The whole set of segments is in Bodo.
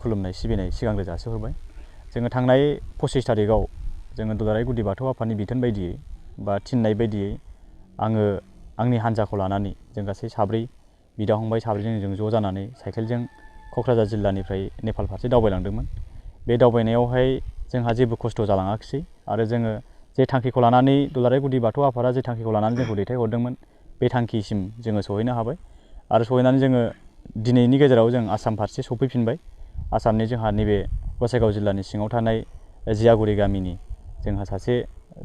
खुलुमनाय सिबिनाय सिगांग्रो जासिहरबाय। जोङो थांनाय 25 तारिखआव जोङो दुलाराय गुदि बाथौ आफादनि बिथोन बायदियै बा थिननाय बायदियै आङो आंनि हान्जाखौ लानानै जों गासै 4 बिदा फंबाय 4जों जों ज' जानानै साइकेलजों क'क्राझार जिल्लानिफ्राय नेपाल फारसे दावबायलांदोंमोन। बे दावबायनायावहाय जोंहा जेबो खस्थ' जालाङाखिसै आरो जोङो जे थांखिखौ लानानै दुलाराय गुदि बाथौ आफादा जे थांखिखौ लानानै जोंखौ दैथायहरदोंमोन बे थांखिसिम जोङो सहैनो हाबाय आरो सहैनानै जोङो दिनैनि गेजेराव जों आसाम फारसे सफैफिनबाय। आसामनि जोंहा नैबे गसाइगाव जिल्लानि सिङाव थानाय जियागुरि गामिनि जोंहा सासे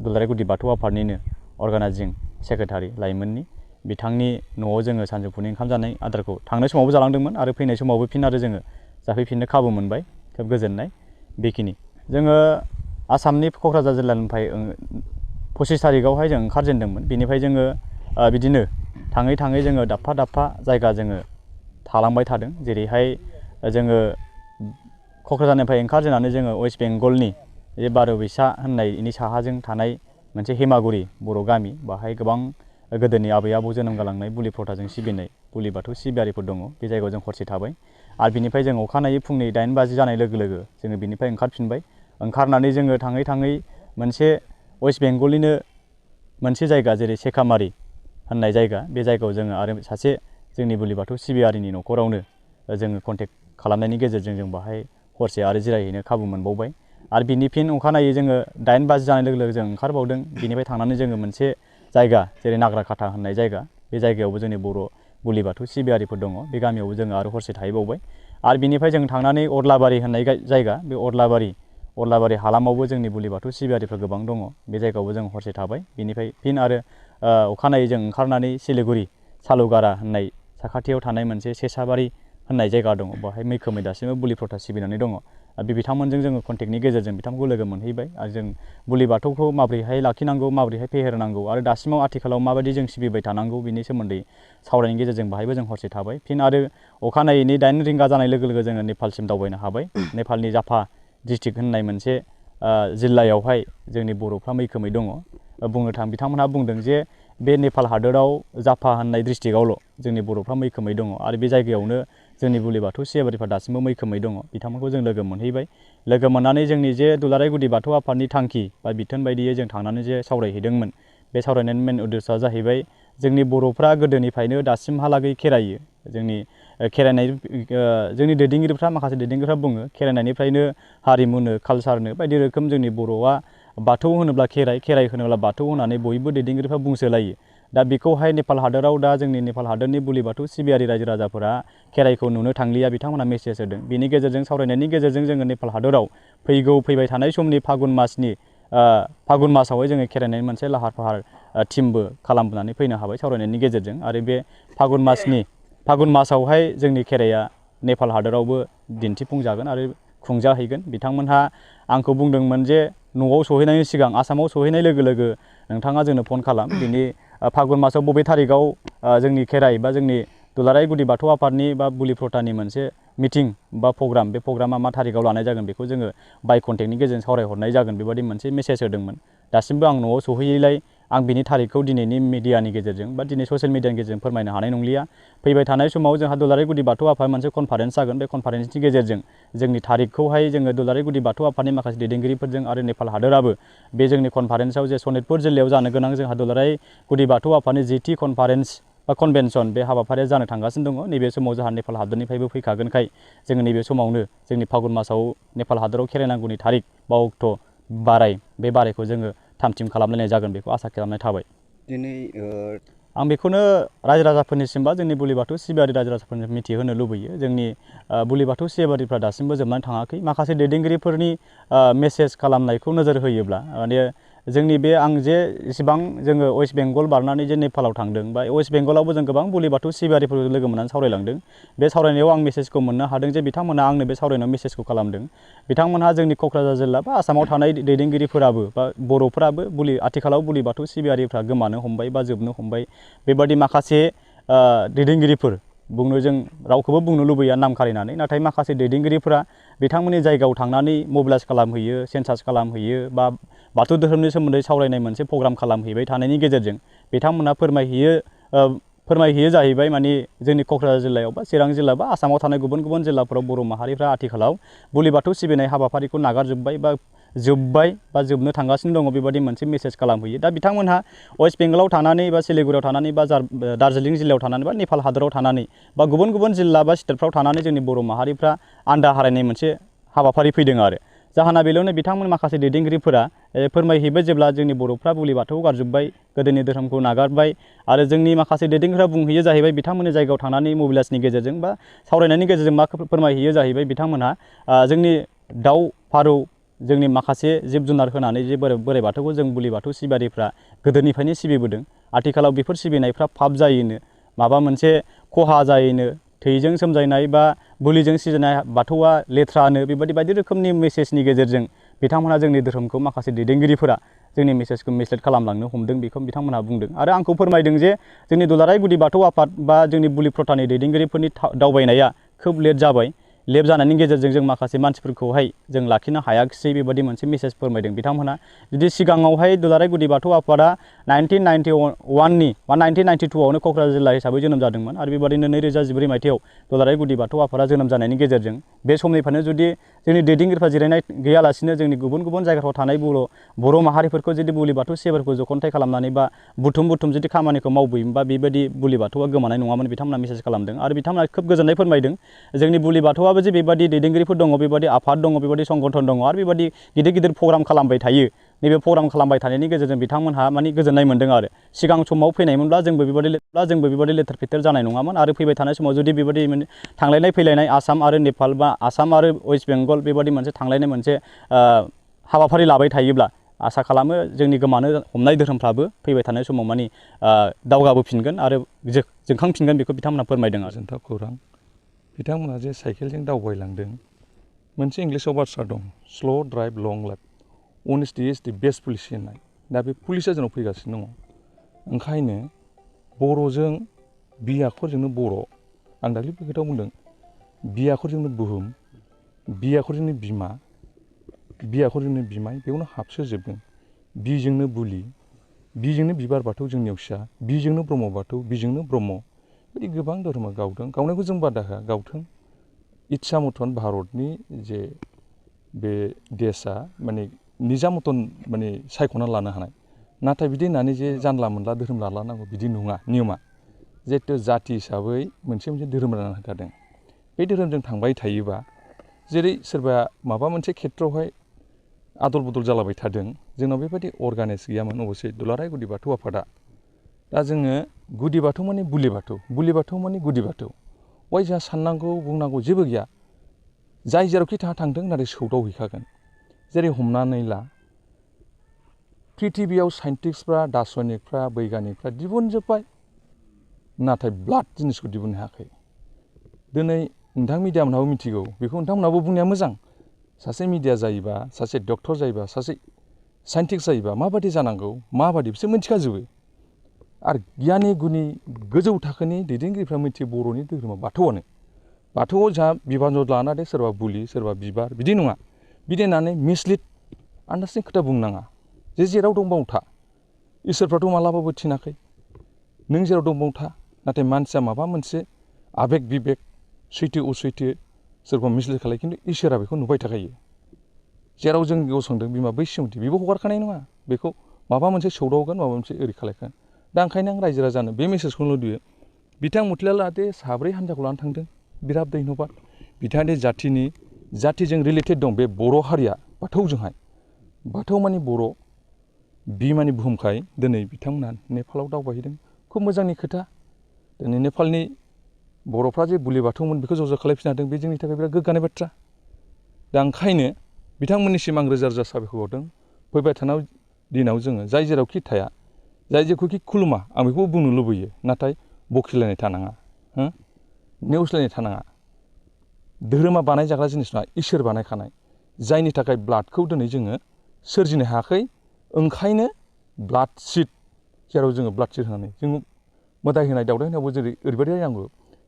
दुलाराय गुदि बाथौ आफादनिनो अर्गानाइजिं सेक्रेटारि लाइमोननि बिथांनि न'आव जोङो सानजौफुनि ओंखाम जानाय आदारखौ थांनाय समावबो जालांदोंमोन आरो फैनाय समावबो फिन आरो जोङो जाफैफिननो खाबु मोनबाय। खोब गोजोननाय बेखिनि। जोङो आसामनि क'क्राझार जिल्लानिफ्राय 25 तारिखआवहाय जों ओंखारजेनदोंमोन। बेनिफ्राय जोङो बिदिनो थाङै थाङै जोङो दाबफा दाबफा जायगा जोङो थालांबाय थादों। जेरैहाय जोङो क'क्राझारनिफ्राय ओंखारजेननानै जोङो वेस्ट बेंगलनि जे बार'बैसा होननायनि साहाजों थानाय मोनसे हेमागुरि बर' गामि, बाहाय गोबां गोदोनि आबै आबौ जोनोम गालांनाय बुलि प्रथाजों सिबिनाय बुलि बाथौ सिबियारिफोर दङ। बे जायगायाव जों हरसे थाबाय आरो बिनिफ्राय जों अखानायै फुंनि 8 बाजि जानाय लोगो लोगो जोङो बिनिफ्राय ओंखारफिनबाय। ओंखारनानै जोङो थाङै थाङै मोनसे वेस्ट बेंगलनिनो मोनसे जायगा जेरै सेकामारि होननाय जायगा, बे जायगायाव जोङो आरो सासे जोंनि बुलि बाथौ सिबियारिनि न'खरावनो जोङो कन्टेक्ट खालामनायनि गेजेरजों जों बाहाय हरसे आरो जिरायहैनो खाबु मोनबावबाय। आरो बिनि फिन अखानायै जोङो 8 बाजि जानाय लोगो लोगो जों ओंखारबावदों। बिनिफ्राय थांनानै जोङो मोनसे जायगा जेरै नाग्राकाटा होननाय जायगा, बे जायगायावबो जोंनि बर' बुलि बाथौ सिबियारिफोर दङ। बे गामियावबो जोङो आरो हरसे थाहैबावबाय आरो बिनिफ्राय जों थांनानै अरलाबारि होननाय जायगा, बे अरलाबारि हालामावबो जोंनि बुलि बाथौ सिबियारिफोर गोबां दङ। बे जायगायावबो जों हरसे थाबाय। बिनिफ्राय फिन आरो अखानायै जों ओंखारनानै सिलिगुरि सालुगारा होननाय साखाथियाव थानाय मोनसे सेसाबारि होननाय जायगा दङ। बेवहाय मैखोमै दासिमबो बुलि प्रथा सिबिनानै दङ। बे बिथांमोनजों जोङो कन्टेक्टनि गेजेरजों बिथांमोनखौ लोगो मोनहैबाय आरो जों बुलि बाथौखौ माबोरैहाय लाखिनांगौ, माबोरैहाय फेहेरनांगौ आरो दासिमाव आथिखालाव माबायदि जों सिबिबाय थानांगौ बिनि सोमोन्दै सावरायनायनि गेजेरजों बाहायबो जों हरसे थाबाय। फिन आरो अखानायैनि 8 रिंगा जानाय लोगो लोगो जोङो नेपालसिम दावबायनो हाबाय। नेपालनि जाफा डिस्ट्रिक्ट होननाय मोनसे जिल्लायावहाय जोंनि बर'फ्रा मैखोमै दङ। बिथांमोनहा बुंदों जे बे नेपाल हादोराव जाफा होननाय डिस्ट्रिक्टआवल' जोंनि बर'फ्रा मैखोमै दङ आरो बे जायगायावनो जोंनि बुलि बाथौ सिबियारिफ्रा दासिमबो मैखोमै दङ। बिथांमोनखौ जों लोगो मोनहैबाय। लोगो मोननानै जोंनि जे दुलाराय गुदि बाथौ आफादनि थांखि बा बिथोन बायदियै जों थांनानै जे सावरायहैदोंमोन, बे सावरायनायनि मेन उद्देश्यआ जाहैबाय जोंनि बर'फ्रा गोदोनिफ्रायनो दासिमहालागै खेरायो। जोंनि दैदेनगिरिफ्रा माखासे दैदेनगिरिफ्रा बुङो खेरायनायनिफ्रायनो हारिमुनो, कालसारनो बायदि रोखोम जोंनि बर'आ बाथौ होनोब्ला खेराइ होनोब्ला बाथौ होननानै बयबो दैदेनगिरिफ्रा बुंसोलायो। दा बेखौहाय नेपाल हादोराव दा जोंनि नेपाल हादोरनि बुलि बाथौ सिबियारि रायजो राजाफोरा खेराइखौ नुनो थांलिया, बिथांमोनहा मेसेज होदों। बिनि गेजेरजों सावरायनायनि गेजेरजों जोङो नेपाल हादोराव फैबाय थानाय समनि फागुन मासावहाय जोङो खेराइनायनि मोनसे लाहार फाहार टिमबो खालामनानै फैनो हाबाय सावरायनायनि गेजेरजों। आरो बे फागुन मासावहाय जोंनि खेराइया नेपाल हादोरावबो दिन्थिफुंजागोन आरो खुंजाहैगोन। बिथांमोनहा आंखौ बुंदोंमोन जे न'आव सहैनायनि सिगां आसामाव सहैनाय लोगो लोगो नोंथाङा जोंनो फन खालाम, बिनि फागुन मासाव बबे थारिखआव जोंनि खेराइ बा जोंनि दुलाराय गुदि बाथौ आफादनि बा बुलि प्रथानि मोनसे मिटिं बा प्रग्राम, बे प्रग्रामा मा थारिखआव लानाय जागोन बेखौ जोङो बाय कन्टेक्टनि गेजेरजों सावरायहरनाय जागोन, बेबायदि मोनसे मेसेज होदोंमोन। दासिमबो आं न'आव सहैयैलाय आं बिनि थारिखखौ दिनैनि मिडियानि गेजेरजों बा दिनै ससियेल मिडियानि गेजेरजों फोरमायनो हानाय नंलिया। फैबाय थानाय समाव जोंहा दुलाराय गुदि बाथौ आफाद मोनसे कनफारेन्स जागोन। बे कनफारेन्सनि गेजेरजों जोंनि थारिखखौहाय जोङो दुलाराय गुदि बाथौ आफादनि माखासे दैदेनगिरिफोरजों आरो नेपाल हादोराबो बे जोंनि कनफारेन्सआव जे सनितपुर जिल्लायाव जानो गोनां जोंहा दुलाराय गुदि बाथौ आफादनि 10थि कनफारेन्स बा कनभेनसन, बे हाबाफारिया जानो थांगासिनो दङ। नैबे समाव जोंहा नेपाल हादोरनिफ्रायबो फैखागोनखाय जोङो नैबे समावनो जोंनि फागुन मासाव नेपाल हादोराव खेराइनांगौनि थारिख बा अक्ट' बे बारायखौ जोङो थाम-थिम खालामलायनाय जागोन, बेखौ आसा खालामनाय थाबाय। दिनै आं बेखौनो रायजो राजाफोरनिसिम बा जोंनि बुलि बाथौ सिबियारि रायजो राजाफोरनो मिथिहोनो लुबैयो। जोंनि बुलि बाथौ सिबियारिफ्रा दासिमबो जोबनानै थाङाखै। माखासे दैदेनगिरिफोरनि मेसेज खालामनायखौ नोजोर होयोब्ला माने जोंनि बे आं जे इसिबां जोङो वेस्ट बेंगल बारनानै जे नेपालाव थांदों बा वेस्ट बेंगलावबो जों गोबां बुलि बाथौ सिबियारिफोरखौ लोगो मोननानै सावरायलांदों। बे सावरायनायाव आं मेसेजखौ मोननो हादों जे बिथांमोनहा आंनो बे सावरायनायाव मेसेजखौ खालामदों। बिथांमोनहा जोंनि क'क्राझार जिल्ला बा आसामाव थानाय दैदेनगिरिफोराबो बा बर'फ्राबो आथिखालाव बुलि बाथौ सिबियारिफ्रा गोमानो हमबाय बा जोबनो हमबाय। बेबादि माखासे दैदेनगिरिफोर जों रावखौबो बुंनो लुबैया नाम खारिनानै, नाथाय माखासे दैदेनगिरिफोरा बिथांमोननि जायगायाव थांनानै मबिलाइज खालामहैयो, सेन्सास खालामहैयो बा बाथौ धोरोमनि सोमोन्दै सावरायनाय मोनसे प्रग्राम खालामहैबाय थानायनि गेजेरजों बिथांमोनहा फोरमायहैयो फोरमायहैयो जाहैबाय माने जोंनि क'क्राझार जिल्लायाव बा चिरां जिल्ला बा आसामाव थानाय गुबुन गुबुन जिल्लाफोराव बर' माहारिफ्रा आथिखालाव बोलि बाथौ सिबिनाय हाबाफारिखौ नागारजोब्बाय बा जोब्बाय बा जोबनो थांगासिनो दङ बेबायदि मोनसे मेसेज खालामहैयो। दा बिथांमोनहा वेस्ट बेंगलाव थानानै बा सिलिगुरियाव थानानै बा दार्जिलिं जिल्लायाव थानानै बा नेपाल हादराव थानानै बा गुबुन गुबुन जिल्ला बा स्टेटफ्राव थानानै जोंनि बर' माहारिफ्रा आन्दा हारायनाय मोनसे हाबाफारि फैदों आरो जाहोना बेल'नो बिथांमोन माखासे दैदेनगिरिफोरा फोरमायहैबाय जेब्ला जोंनि बर'फ्रा बोलि बाथौखौ गारजोब्बाय गोदोनि धोरोमखौ नागारबाय आरो जोंनि माखासे दैदेनगिरिफ्रा बुंहैयो जाहैबाय बिथांमोननि जायगायाव थांनानै मबिलाइसनि गेजेरजों बा सावरायनायनि गेजेरजों मा फोरमायहैयो जाहैबाय बिथांमोनहा जोंनि दाउ फारौ जोंनि माखासे जिब जुनार होनानै जे बोराइ बाथौखौ जों बोलि बाथौ सिबियारिफ्रा गोदोनिफ्रायनो सिबिबोदों आथिखालाव बेफोर सिबिनायफ्रा पाप जायोनो माबा मोनसे खहा जायोनो थैजों सोमजायनाय बा बोलिजों सिबिनाय बाथौआ लेथ्रानो बेबायदि बायदि रोखोमनि मेसेजनि गेजेरजों बिथांमोनहा जोंनि धोरोमखौ माखासे दैदेनगिरिफोरा जोंनि मेसेजखौ मिसलिड खालामलांनो हमदों बेखौ बिथांमोनहा बुंदों आरो आंखौ फोरमायदों जे जोंनि दुलाराय गुदि बाथौ आफाद बा जोंनि बुलि प्रथानि दैदेनगिरिफोरनि दावबायनाया खोब लेट जाबाय लेट जानायनि गेजेरजों जों माखासे मानसिफोरखौहाय जों लाखिनो हायाखिसै बेबायदि मोनसे मेसेज फोरमायदों बिथांमोनहा जुदि सिगाङावहाय दुलाराय गुदि बाथौ आफादा 1991नि बा 1992आवनो क'क्राझार जिल्ला हिसाबै जोनोम जादोंमोन आरो बेबायदिनो 2014 मायथाइयाव दुलाराय गुदि बाथौ आफादा जोनोम जानायनि गेजेरजों बे समनिफ्रायनो जुदि जोंनि दैदेनगिरिफ्रा जिरायनाय गैयालासिनो जोंनि गुबुन गुबुन जायगाफ्राव थानाय बर' माहारिफोरखौ जुदि बोलि बाथौ सेबारखौ जखन्थाय खालामनानै बा बुथुम जुदि खामानिखौ मावबोयोमोनबा बेबायदि बोलि बाथौआ गोमानाय नङामोन बिथांमोना मेसेज खालामदों आरो बिथांमोना खोब गोजोननाय फोरमायदों जोंनि बोलि बाथौआबो जे बेबायदि दैदेनगिरिफोर दङ बेबायदि आफाद दङ बेबायदि संगठन दङ आरो बेबायदि गिदिर गिदिर प्रग्राम खालामबाय थायो नैबे प्रग्राम खालामबाय थानायनि गेजेरजों बिथांमोनहा माने गोजोननाय मोनदों आरो सिगां समाव फैनायमोनब्ला जोंबो बेबायदि लेथेर फेथेर जानाय नङामोन आरो फैबाय थानाय समाव जुदि बेबायदि थांलायनाय फैलायनाय आसाम आरो नेपाल बा आसाम आरो वेस्ट बेंगल बेबायदि मोनसे थांलायनाय मोनसे हाबाफारि लाबाय थायोब्ला आसा खालामो जोंनि गोमानो हमनाय धोरोमफ्राबो फैबाय थानाय समाव माने दावगाबोफिनगोन आरो जोंखांफिनगोन बेखौ बिथांमोनहा फोरमायदों आरो गोजोनथाव खौरां बिथांमोनहा जे साइकेलजों दावबायलांदों मोनसे इंलिसाव बाथ्रा दं slow' drive long life honesty is the best policy होननाय दा बे पलिसिया जोंनाव फैगासिनो दङ ओंखायनो बर'जों बि आखरजोंनो बर' आं दाख्लै बे खोथायाव बुंदों बि आखरजोंनो बुहुम बि आखरजोंनो बिमा बि आखरजोंनो बिमाय बेयावनो हाबसोजोबदों बिजोंनो बुलि बिजोंनो बिबार बाथौ जोंनियाव फिसा बिजोंनो ब्रह्म बाथौ बिजोंनो ब्रह्म बिदि गोबां धोरोमा गावदों गावनायखौ जों बादा होआ गावथों इस्सा मथन भारतनि जे बे देशआ माने निजा मथन माने सायख'ना लानो हानाय नाथाय बिदि होननानै जे जानला मोनला धोरोम लालानांगौ बिदि नङा नियमा जिहेथु जाथि हिसाबै मोनसे धोरोम रानना होखादों बे धोरोमजों थांबाय थायोबा जेरै सोरबा माबा मोनसे खेथ्रआवहाय आदल बदल जालाबाय थादों जोंनाव बेबायदि अर्गानाइज गैयामोन अबसे दुलाराय गुदि बाथौ आफादा दा जोङो गुदि बाथौ माने बुलि बाथौ माने गुदि बाथौ बेवहाय जोंहा साननांगौ बुंनांगौ जेबो गैया जाय जेरावखि थांदों नाथाय सौदावहैखागोन जेरै हमनानै ला प्रिथिबियाव साइन्टिस्टफ्रा दार्शनिकफ्रा बैगानिकफ्रा दिहुनजोब्बाय नाथाय ब्लाड जिनिसखौ दिहुननो हायाखै दिनै नोंथां मिडियामोनहाबो मिथिगौ बेखौ नोंथांमोनहाबो बुंनाया मोजां सासे मिडिया जायोबा सासे डक्टर जायोबा सासे साइन्टिस्ट जायोबा माबादि जानांगौ माबादि बिसोर मिथिखाजोबो आरो गियानि गुनि गोजौ थाखोनि दैदेनगिरिफ्रा मिथियो बर'नि धोरोमा बाथौआनो बाथौआव जोंहा बिबान लानानै सोरबा बुलि सोरबा बिबार बिदि नङा बिदि होननानै मिसलिड आन्दाजनि खोथा बुंनाङा जे जेराव दं बाव था इसोरफ्राथ' मालाबाबो थिनाखै नों जेराव दं बाव था नाथाय मानसिया माबा मोनसे आबेग बिबेग सैथो असैथो सोरबा मिसलिड खालाय खिन्थु इसोरा बेखौ नुबाय थाखायो जेराव जों गसंदों बिमा बैसोमुथि बेबो हगारखानाय नङा बेखौ माबा मोनसे सौदावगोन माबा मोनसे ओरै खालायगोन दा ओंखायनो आं रायजो राजानो बे मेसेजखौल' दियो बिथां मुथुलिया दे साब्रै हान्जाखौ लानानै थांदों बिराद धन्यबाद बिथाङा दे जाथिजों रिलेटेड दं बे बर' हारिया बाथौजोंहाय बाथौ मानि बर' बि मानि बुहुमखाय दिनै बिथांमोना नेपालाव दावबायहैदों खुब मोजांनि खोथा दिनै नेपालनि बर'फ्रा जे बुलि बाथौमोन बेखौ ज' खालायफिननो हादों बे जोंनि थाखाय बिराद गोग्गानाय बाथ्रा दा ओंखायनो बिथांमोननिसिम आं रोजा रोजा साबायखर बावदों फैबाय थानाय दिनाव जोङो जाय जेरावखि थाया जाय जेखौखि खुलुमा आं बेखौ बुंनो लुबैयो नाथाय बखिलायनाय थानाङा नेवसिलायनाय थानाङा धोरोमा बानायजाग्रा जिनिस नङा इसोर बानायखानाय जायनि थाखाय ब्लाडखौ दिनै जोङो सोरजिनो हायाखै ओंखायनो ब्लाड सिड जेराव जोङो ब्लाड सिड होनानै जों मोदाय होनाय दावदाय होनायावबो जेरै ओरैबायदि जानांगौ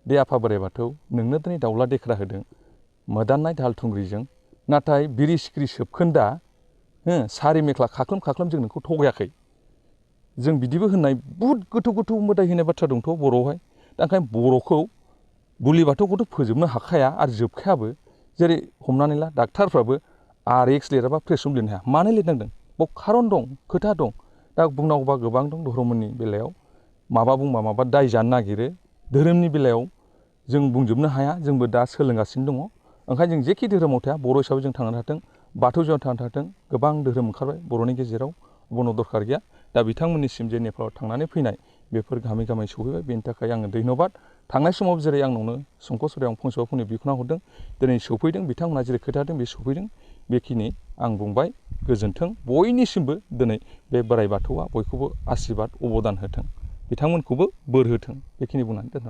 दे आफा बोराइ बाथौ नोंनो दिनै दाउला देख्रा होदों मोदाननाय दाहाल थुंग्रिजों नाथाय बिरि सिखिरि सोबखोन्दा सारि मेख्ला खाख्लोम जों नोंखौ थगायाखै जों बिदिबो होननाय बुहुद गोथौ गोथौ मोदाय होनाय बाथ्रा दंथ' बर'आवहाय दा ओंखायनो बर'खौ बुलि बाथौखौथ' फोजोबनो हाखाया आरो जोबखायाबो जेरै हमनानै ला डाक्टारफ्राबो RX लिराबा प्रेसक्रिप्सन लिरनो हाया मानो लिरनांदों बाव खारन दं खोथा दं दा बुंनांगौबा गोबां दं धर्मनि बेलायाव माबा बुंबा माबा दाय जानो नागिरो धोरोमनि बेलायाव जों बुंजोबनो हाया जोंबो दा सोलोंगासिनो दङ ओंखायनो जों जेखि धोरोमाव थाया बर' हिसाबै जों थांनानै थाथों बाथौजों थांनानै थाथों गोबां धोरोम ओंखारबाय बर'नि गेजेराव बुंनो दरखार गैया दा बिथांमोननिसिम जे नेपालाव थांनानै फैनाय बेफोर गामि गामि सफैबाय बेनि थाखाय आङो धन्यबाद थांनाय समाव जेरै आं नोंनो संकसआव फंसेबा फंनै बिख'ना हरदों दिनै सफैदों बिथांमोना जेरै खोथादों बे सफैदों बेखिनि आं बुंबाय गोजोन्थों बयनिसिमबो दिनै बे बोराइ बाथौआ बयखौबो आसिरबाद अबदान होथों बिथांमोनखौबो बोर होथों बेखिनि बुंनानै दोनबाय